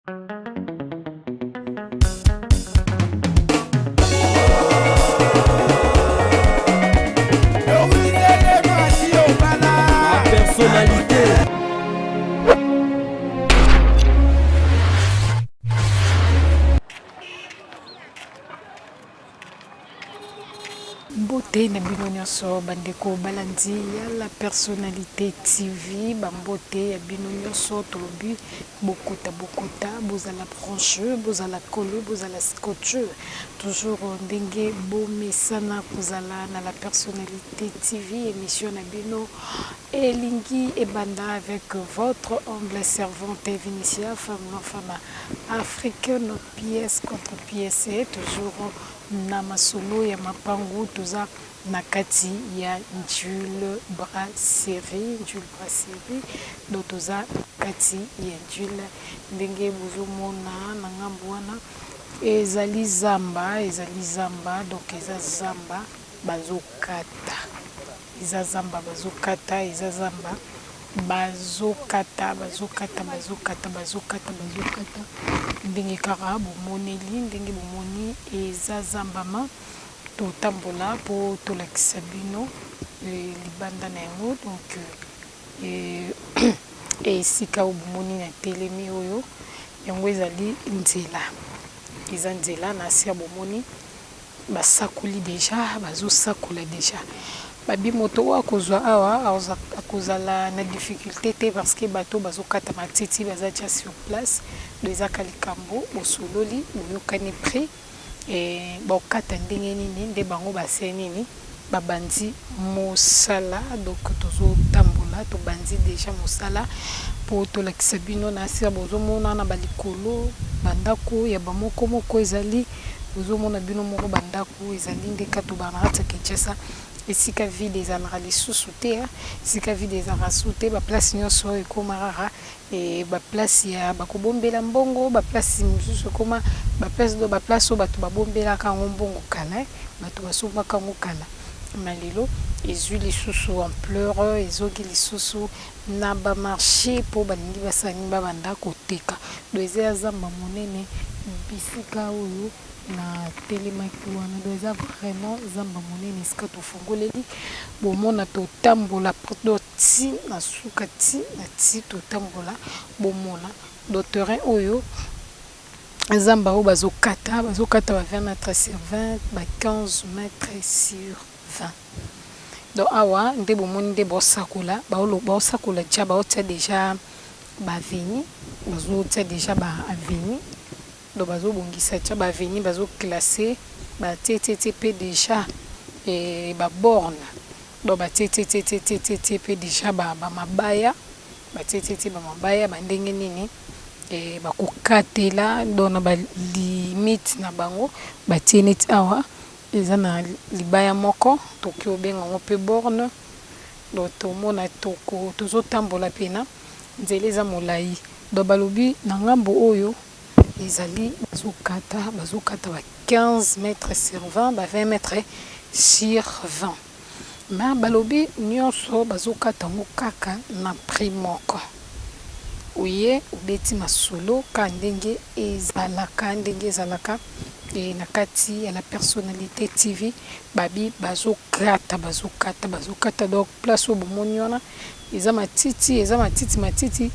Personnalité. Mbote na bino nyonso bandeko balandi ya la personnalité TV, bambote ya bino nyonso tolobi bokota bokota, bozala branche, bozala colle, bozala scotche, toujours ndenge bomesana kozala na la personnalité TV, émission na bino elingi ebanda avec votre humble servante Vinicia, femme non femme africaine, pièce contre pièce, toujours Na masolo ya mapangu toza na kati ya Ndjule brasserie, Ndjule brasserie donc toza na kati ya Ndjule ndenge bozo mona na ngambu wana ezali zamba, ezali zamba donc eza zamba bazo kata, eza zamba bazo kata, eza zamba. Bazokata, bazokata, bazokata, bazokata, bazokata ndenge kaka bomoneli, ndenge bomoni eza zamba ma totambola po tolakisa bino libanda na yango donc esika oyo bomoni na telemi oyo yango ezali nzela, eza nzela na se ya bomoni. Basakoli dejà, bazo sakola dejà. Babi moto oyo akozwa awa akozala na difficulte te parce que bato bazo kata matiti baza dejà sur place. Donc eza kaka likambo bosololi, boyokani prix et bokata ndenge nini nde bango basali nini Babandi mosala donc tozo tambola tobandi dejà mosala po tolakisa bino na se bozo mona na ba likolo ba ndaku ya ba moko moko ezali bozo mona bino moko ba ndaku ezali nde kaka tobanda na kati ya Kinshasa esika vide ezalaka lisusu te esika vide ezalaka lisusu te ba place nionso ekoma kaka Et ba place ya bako bombela mbongo, ba place mosusu ekoma ba place do ba place oyo bato ba bombelaka yango mbongo kala, bato ba sombaka yango kala mais lelo ezui lisusu ampleur, ezongi lisusu na ba marche po balingi basala nini? Ba banda koteka. Donc eza ya zamba monene bisika oyo na telemaki wana donc eza vraiment zamba monene esika tofongoleli bomona totambola Ti na suka ti na ti totambola bomona do terrain oyo zamba oyo bazo kata bazo kata ba 20 mètres sur 20 ba 15 mètres sur 20 donc awa nde bomoni nde baosakola baosakola dejà baotia dejà ba avenue bazotia dejà ba avenue donc bazobongisa dejà ba avenue bazo classe ba tie tie tie pe dejà ba borne Donc ba tie tie tie tie tie tie tie pe dejà ba ba mabaya ba tie tie tie ba mabaya ba ndenge nini eh, ba kokatela donc na ba limite na bango ba tie neti awa eza na libaya moko tokoki kobenga yango pe borne donc tomona toko tozo tambola pena nzela eza molayi donc balobi na ngambo oyo ezali bazo kata bazo kata ba 15 mètres sur 20 ba 20 mètres sur 20 mais balobi nionso bazo kata yango kaka na prix moko oye obeti masolo kaka ndenge ezalaka ndenge ezalaka e na kati ya la personnalité TV babi bazo kata bazo kata bazo kata donc place oyo bomoni wana eza matiti eza matiti matiti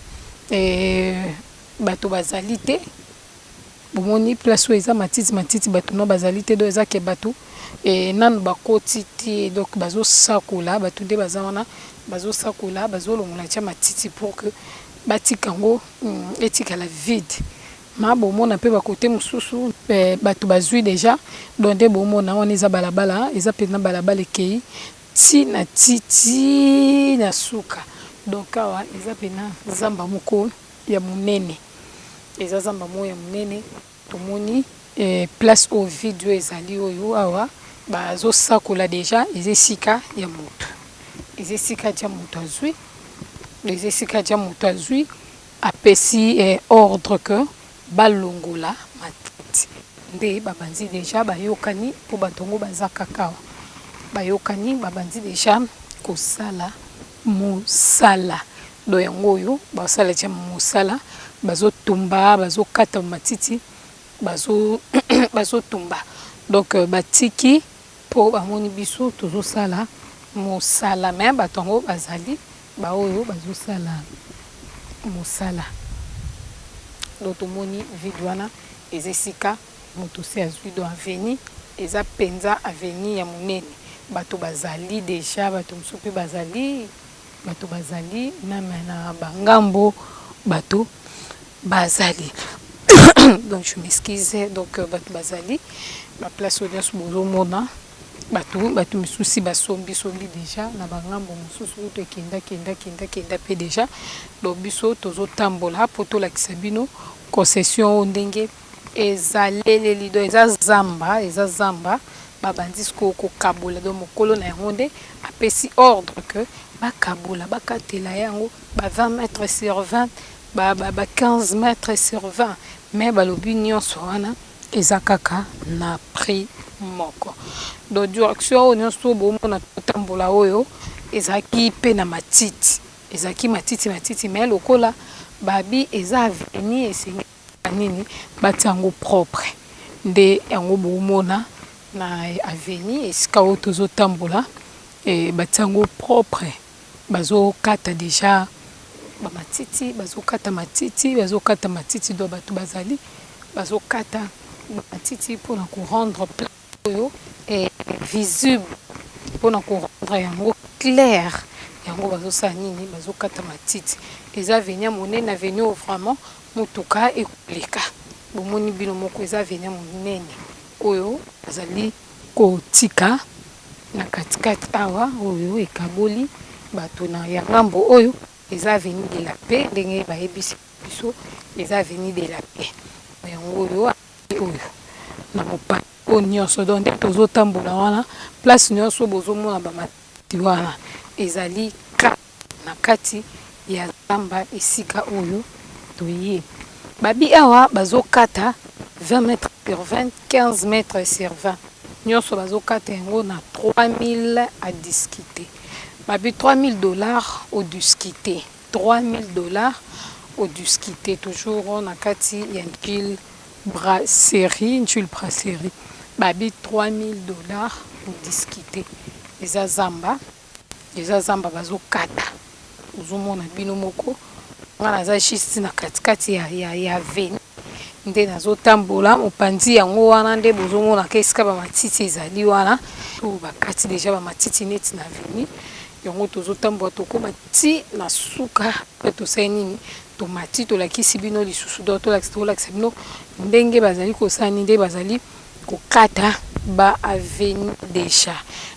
e Bato bazali te bomoni place oyo eza matiti matiti bato no bazali te donc eza ke bato eh, nanu bakoti te donc bazosakola bato nde baza wana bazosakola bazolongola tia matiti pour que batika yango mm, etikala vide ma bomona mpe bakote mosusu eh, bato bazwi deja donc nde bomona wana eza balabala eza mpenza balabala ekei ti na ti ti na suka donc awa eza pena zamba moko ya munene eza zamba moko ya munene tomoni eh, place oyo vide oyo ezali oyo awa bazosakola deja eza esika ya moto eza esika ja moto azwi eza esika ja moto azwi apesi eh, ordre que Balongola matiti nde babandi dejà bayokani po batu yango baza kaka awa bayokani babandi dejà kosala musala. Donc yango oyo basala tia mosala, bazotumba, bazokata matiti, bazotumba. Donc batiki mpo bamoni biso tozosala mosala, mais bato yango bazali baoyo bazosala mosala. Donc tomoni vide wana, eza esika moto se azwi. Donc avenue eza mpenza avenue ya monene, bato bazali déjà, bato mosusu mpe bazali, bato bazali même na bangambo, bato bazali. Donc je m'excuse. Donc bato bazali baplace oyo nyonso bozomona bato. Bato misusu basombisombi déjà na bangambo mosusu, kutu ekenda kenda kenda kenda mpe déjà. Donc biso tozotambola mpo tolakisa bino concession oyo ndenge ezaleleli. Donc eza zamba, eza zamba. Babandi sikoyo kokabola. Donc mokolo na yango nde apesi ordre que bakabola, bakatela yango ba 20 mètres sur 20, ba 15 mètres sur 20, mais balobi nyonso wana eza kaka na prix moko. Donc direction oyo nyonso bomona totambola oyo ezalaki mpe na matiti, ezalaki matiti matiti, mais lokola babi eza avenue, esengi nini, batia yango propre. Nde yango bomona na avenue esika oyo tozotambola, batia yango propre. Bazokata déjà bamatiti, bazokata matiti, bazokata matiti. Donc bato bazali bazokata bamatiti mpona korendre place oyo visible, mpona korendre yango clair. Yango bazosala nini? Bazokata matiti. Eza avenue ya monene, avenue oyo vraiment motuka ekoleka. Bomoni bino moko, eza avenue ya monene oyo bazali kotika na katikati awa, oyo ekaboli bato na ya ngambo. Oyo eza avenue de la Paix, ndenge bayebisi biso, eza avenue de la Paix yango oyo. Oyo na mopanzi oyo nyonso, donc nde tozotambola wana, place nyonso bozomona bamatiti wana ezali na kati ya zamba. Esika oyo toye, babi awa bazokata 20 mètres sur 20, 15 mètres sur 20, nyonso bazokata yango na 3000 à discuter. Babi 3000 $ à discuter, 3000 $ à discuter, toujours na kati ya Ndjili Brasserie. Ndjili Brasserie, babi 3000 $ à discuter. Eza zamba, eza zamba bazokata. Ozomona bino moko, nga naza juste na katikati ya avenue nde nazotambola. Mopanzi yango wana nde bozomonaka esika bamatiti ezali wana, oyo bakati déjà bamatiti neti na avenue. Yango tozotambola, tokóma ti na suka mpe tosali nini? Tomati, tolakisi bino lisusu. Donc tolakisa bino ndenge bazali kosala nini, nde bazali kokata ba avenue déjà.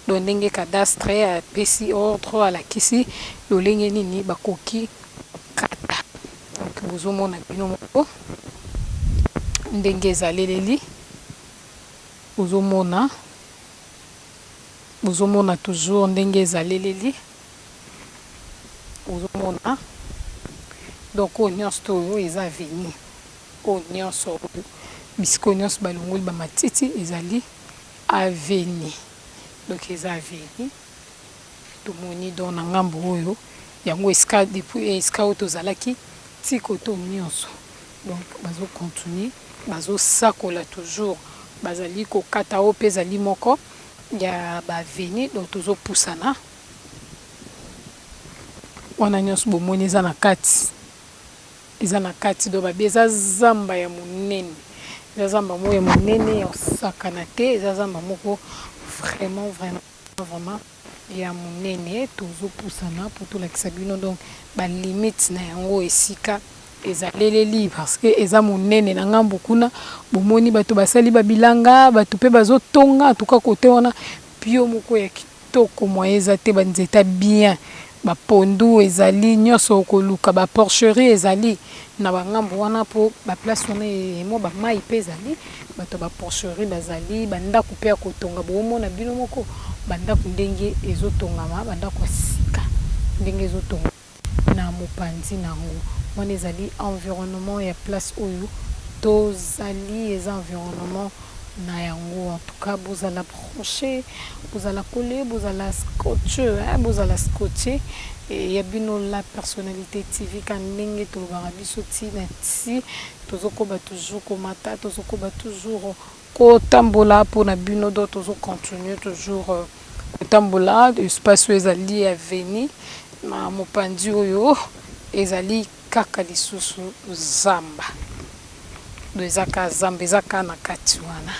Donc ndenge cadastre apesi ordre, alakisi lolenge nini bakoki kokata. Donc bozomona bino moko ndenge ezaleleli. Bozomona, bozomona toujours ndenge ezaleleli, ozomona. Donc oyo nyonso to oyo eza avenue oyo nyonso oyo, bisika oyo nyonso balongoli bamatiti ezali avenue. Donc eza avenue tomoni. Donc na ngambo oyo yango esika, depuis esika oyo tozalaki ti koto nyonso, donc bazocontinue, bazosakola toujours, bazali kokata. Oyo mpe ezali moko ya baavenue. Donc tozopusana wana nyonso bomoni eza na kati, eza na kati. Donc babi eza zamba ya monene, eza zamba moko ya monene ya kosakana te, eza zamba moko vraiment vraiment vraiment ya monene. Tozopusana mpo tolakisa bino donc balimite na yango esika ezaleleli, parce que eza monene. Na ngambo kuna bomoni bato basali babilanga, bato mpe bazotonga. Atuka kote wana pio moko ya kitoko, moyen eza te, banzeta bien, bapondu ezali nyonso okoluka, baporcherie ezali na bangambo wana, mpo baplace wana mwa bamai mpe ezali, bato ya baporcherie bazali, bandako mpe ya kotonga. Boomona bino moko bandako ndenge ezotongama, bandako ya sika ndenge ezotonga na mopanzi nango wana. Ezali environnement ya place oyo tozali, eza environnement na yango. En tout cas bozala branche, bozala colle, bozala scotche, hein, bozala scotche ya bino La Personnalité TV ka ndenge tolobaka biso ti na ti tozokoba toujours komata, tozokoba toujours kotambola mpona bino. Donc tozo continuer toujours kotambola. Espace oyo ezali avenue, na mopanzi oyo ezali kaka lisusu zamba. Do eza kaka zamba, eza kaka na kati wana,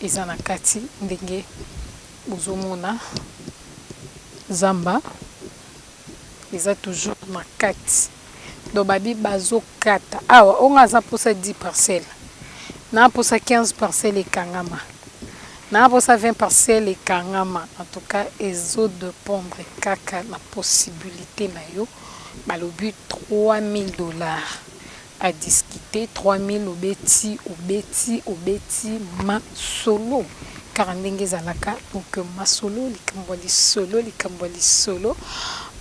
eza na kati ndenge bozomona zamba eza toujours na kati. Donc babi bazokata awa onga aza mposa 10 parcelle, na mposa 15 parcelle ekangama, na mposa 20 parcelle ekangama. En tout cas ezodépendre kaka na possibilité na yo. Balobi 3000 $ à discuter, 3000. Obeti, obeti, obeti masolo kaka ndenge ezalaka. Donc masolo, likambo ya lisolo, likambo ya lisolo.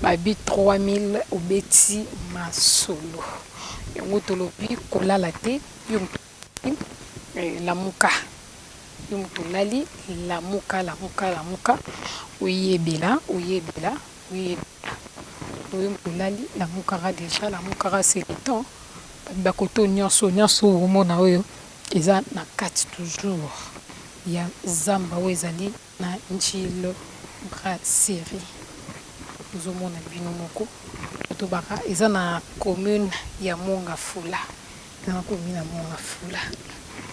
Babi 3000, obeti masolo yango. Tolobi kolala te, yo moto lamuka, yo moto olali, lamuka, lamuka, lamuka, oyebela, oyebela, oyebela. Oyo moto olali, lamukaka déjà, lamukaka, c'est le temps. Bakoto nyonso nyonso omona oyo eza na kati toujours ya zamba oyo ezali na Ndjili Brasserie. Ozomona bino moko, tobaka eza na commune ya Mont Ngafula, eza na commune ya Mont Ngafula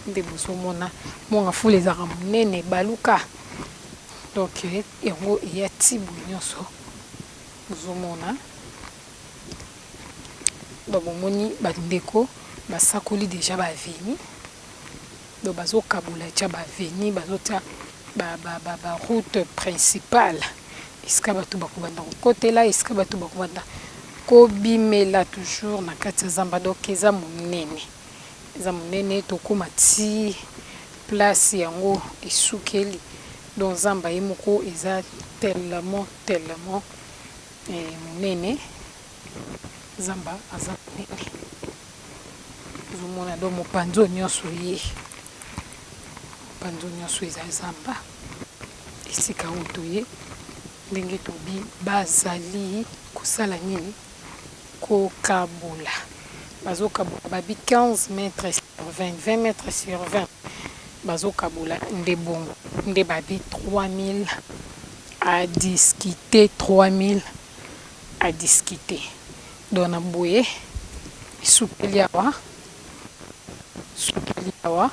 nde bozomona. Mont Ngafula ezalaka monene, baluka. Donc yango eya ti boye nyonso bozomona. Donc bomoni bandeko basakoli déjà baavenue, donc bazokabola tia baavenue, bazotia baroute principale esika bato bakobanda kokotela, esika bato bakobanda kobimela, toujours na kati ya zamba. Donc eza monene, eza monene, tokóma ti place yango esukeli. Donc zamba ye moko eza tellement, tellement monene. Zamba aza monene, ozomona. Donc mopanzi oyo nyonso ye, mopanzi oyo nyonso eza zamba. Esika oyo toye, ndenge tobi, bazali kosala nini? Kokabola, bazokabola. Babi 15 mètres sur 20, 20 mètres sur 20, bazokabola nde bongo nde. Babi 3000 à discuter, 3000 à discuter. Donc na boye esukeli awa, esukeli awa.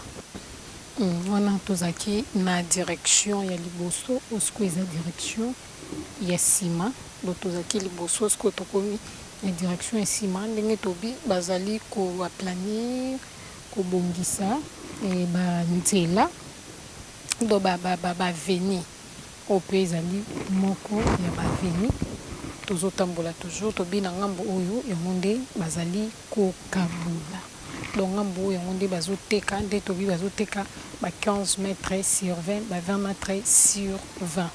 Wana tozalaki na direction ya liboso, oyo sikoyo eza direction ya nsima. Donc tozalaki liboso, sikoyo tokomi na direction ya nsima. Ndenge tobi, bazali koaplanir, kobongisa banzela, donc baavenue oyo mpe ezali moko ya baavenue. Tozotambola toujours. Tobi na ngambo oyo, yango nde bazali kokabola. Donc ngambo oyo, yango nde bazoteka. Nde tobi bazoteka ba 15 mètres sur 20, ba 20 mètres sur 20.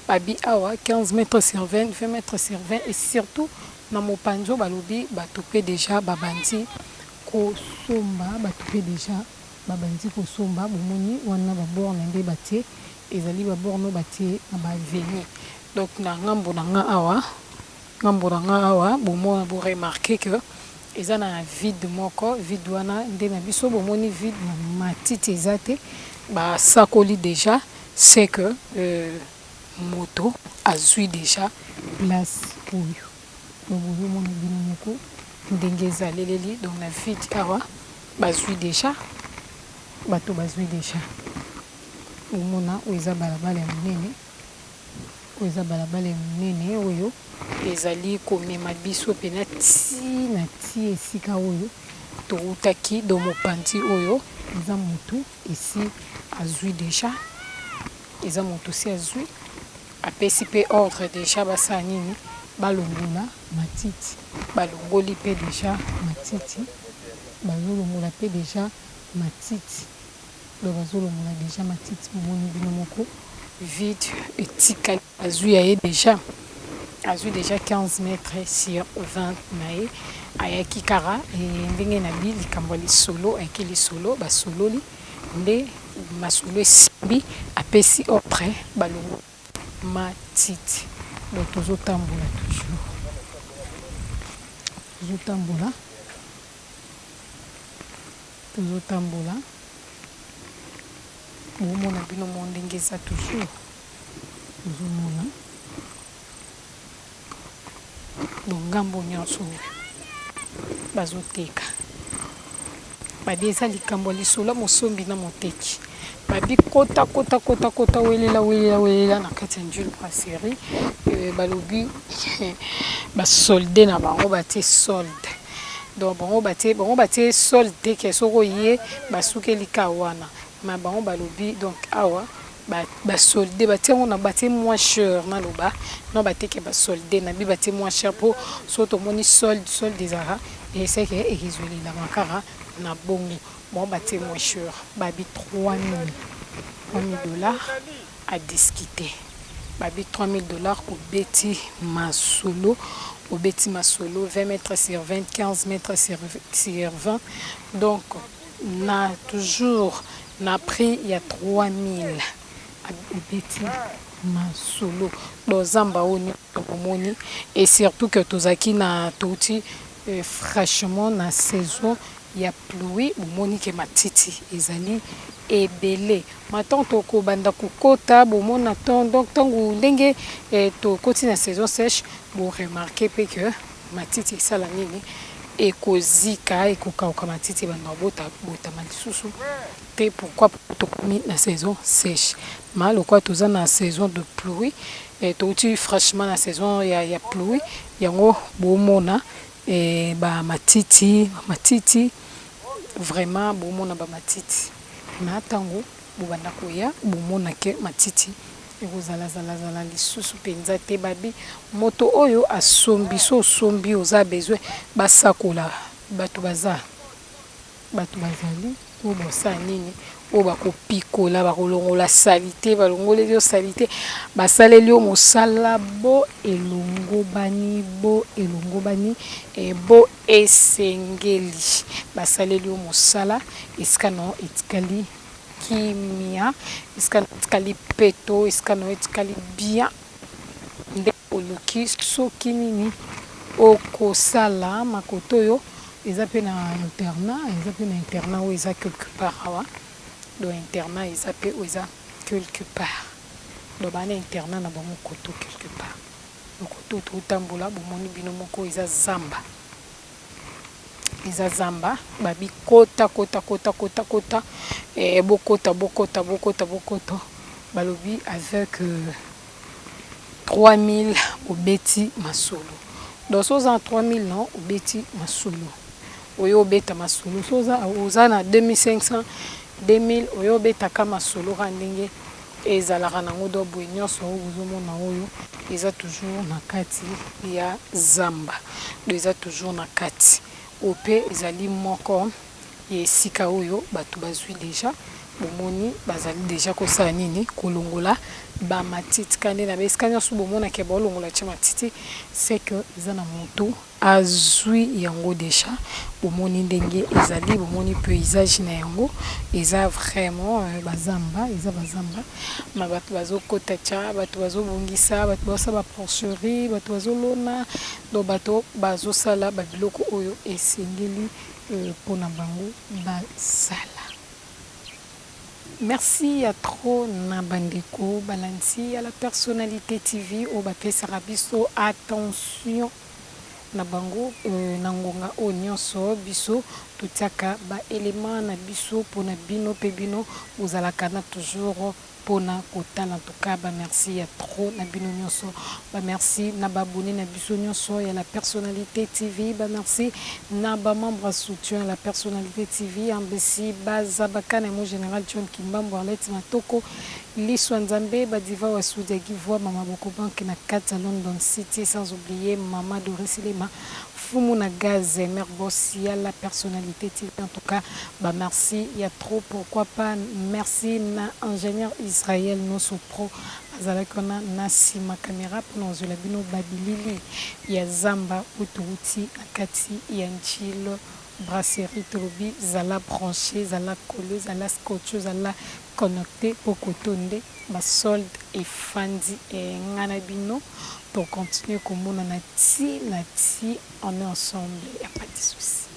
Babi awa 15 mètres sur 20, 20 mètres sur 20. Et surtout na mopanzi oyo, balobi bato mpe déjà babandi kosomba, bato mpe déjà babandi kosomba. Bomoni wana baborne nde batie, ezali baborne oyo batie na baavenue. Donc na ngambo na nga awa, ngambo na nga awa, bomona, boremarquer que eza na vide moko. Vide wana nde na biso bomoni vide, matiti eza te, basakoli déjà. C'est que moto azwi déjà place oyo. Donc bozomona bino moko ndenge ezaleleli. Donc na vide awa bazwi déjà, bato bazwi déjà. Omona oyo eza balabala ya monene, oyo eza balabala ya monene oyo ezali komema biso mpena ti na ti esika oyo toutaki. Do mopanzi oyo eza motu esi azwi déjà, eza moto esi azwi, apesi mpe ordre déjà basala nini? Balongola matiti. Balongoli mpe déjà matiti, bazolongola mpe déjà matiti. Donc bazolongola déjà matiti. Bomoni bino moko, vide etikali. Azwi ya ye déjà, azwi déjà 15 mètres sur 20 na ye. Ayaki kaka ndenge na bi likambo ya lisolo, ayaki lisolo, basololi nde. Masolo esimbi, apesi ordre balongoli matiti. Donc tozo tambola toujours, tozo tambola, tozo tambola. Bomona bino moko ndenge eza toujours, bozo mona. Donc ngambo nionso oyo bazo teka. Babi eza likambo ya lisolo ya mosombi na moteki. Babi kota kota kota kota welela welela welela na kati ya Ndjili brasserie balobi ba solde na bango batie solde. Donc bango batie bango batie solde te ke soki oye basukeli ka wana. Mais bango balobi donc awa ba solde batie yango na batie moins cher naloba non bateke ba solde na bi batie moins cher po soki tomoni solde solde ezalaka eseke ekezwelelama kaka na bongo bango batie moins cher babi 3000 $3000 à discuter babi $3000 obeti masolo obeti masolo 20 mètres sur 20 15 mètres sur 20 donc na toujours Na prix ya 3000 obeti masolo donc zamba oyo nionso bomoni et surtout que tozalaki na towuti fraichement na saison ya pluie bomoni ke matiti ezali ebele ma tango tokobanda kokota bomona donc tango ndenge tokoti na saison seche bo remarquer pe que matiti esala nini ekozika ekokauka matiti ebanda kobota botama lisusu te pourquoi tokomi na saison sèche ma lokola toza na saison de pluie eh, touti franchement na saison ya, ya pluie yango bomona eh, ba matiti ba matiti vraiment bomona ba matiti na ntango Bobanda koya bomona ke matiti ekozala zala zala lisusu penza te babi moto oyo asombi so osombi oza besoin basakola batu baza batu bazali oyo bosala nini oyo bakopikola bakolongola salite balongoleli yo salite basaleli yo mosala bo elongobani bo elongobani e bo Esengeli basaleli yo mosala esika na yo etikali kimia, esika na yo etikali peto, esika na yo etikali bien nde oluki soki nini okosala makoto oyo eza pe na internat, eza pe na internat oyo eza quelque part awa donc internat eza pe oyo eza quelque part donc ba na internat na bango koto quelque part. Lokoto totambola bomoni bino moko eza zamba eza zamba babi kota kota kota kota kota eh, bokota bokota bokota bokota balobi avec 3000 obeti masolo donc so oza na 3000 non obeti masolo oyo obeta masolo so oza na 2500 2000 oyo obetaka masolo kaka ndenge Ezalaka nango donc boye nionso oyo bozo mona oyo eza toujours na kati ya zamba donc eza toujours na kati oyo pe ezali moko ya esika oyo batu bazui dejà bomoni bazali dejà kosala nini kolongola ba matiti kande na ba esika nionso bomona ke baolongola ti matiti c'est que eza na mutu Azui yango dejà bomoni ndenge ezali bomoni paysage na yango eza vraiment ba zamba eza ba zamba ma batu bazo kota ca batu bazo bongisa batu bazo sala ba porcherie batu bazo lona donc bato bazo sala ba biloko oyo esengeli pona bango basala. Merci ya trop na ba ndeko balandi ya la personnalite TV oyo bapesaka biso attention na bango na ngonga oyo nionso biso totiaka ba elements na biso pona bino pe bino bozalaka na toujours pona kotala en tout cas ba merci ya trop na bino nionso ba merci na ba abonnes na biso nionso ya la personnalite TV ba merci na ba membres ya soutien ya la personnalite TV Ambesi Baza Bakana mon general John Kimbambu Arlette Matoko Liswa Nzambe ba Diva Wasudia Givwa Mama Boko Bank na kati ya London City sans oublier Mama Doris Lema Fumu na gaz mère boss ya la personnalite TV en tout cas ba merci ya trop pourquoi pas merci na ingénieur Israël Nosso Pro azalaki wana na sima camera pona kozwela bino ba bilili ya zamba oyo towuti na kati ya Ndjil brasserie tolobi zala branche zala colle zala scotche zala. Connecte po koto nde ba solde efandi eh nga na bino to continuer komonana ti na ti on est ensemble ya pas de souci.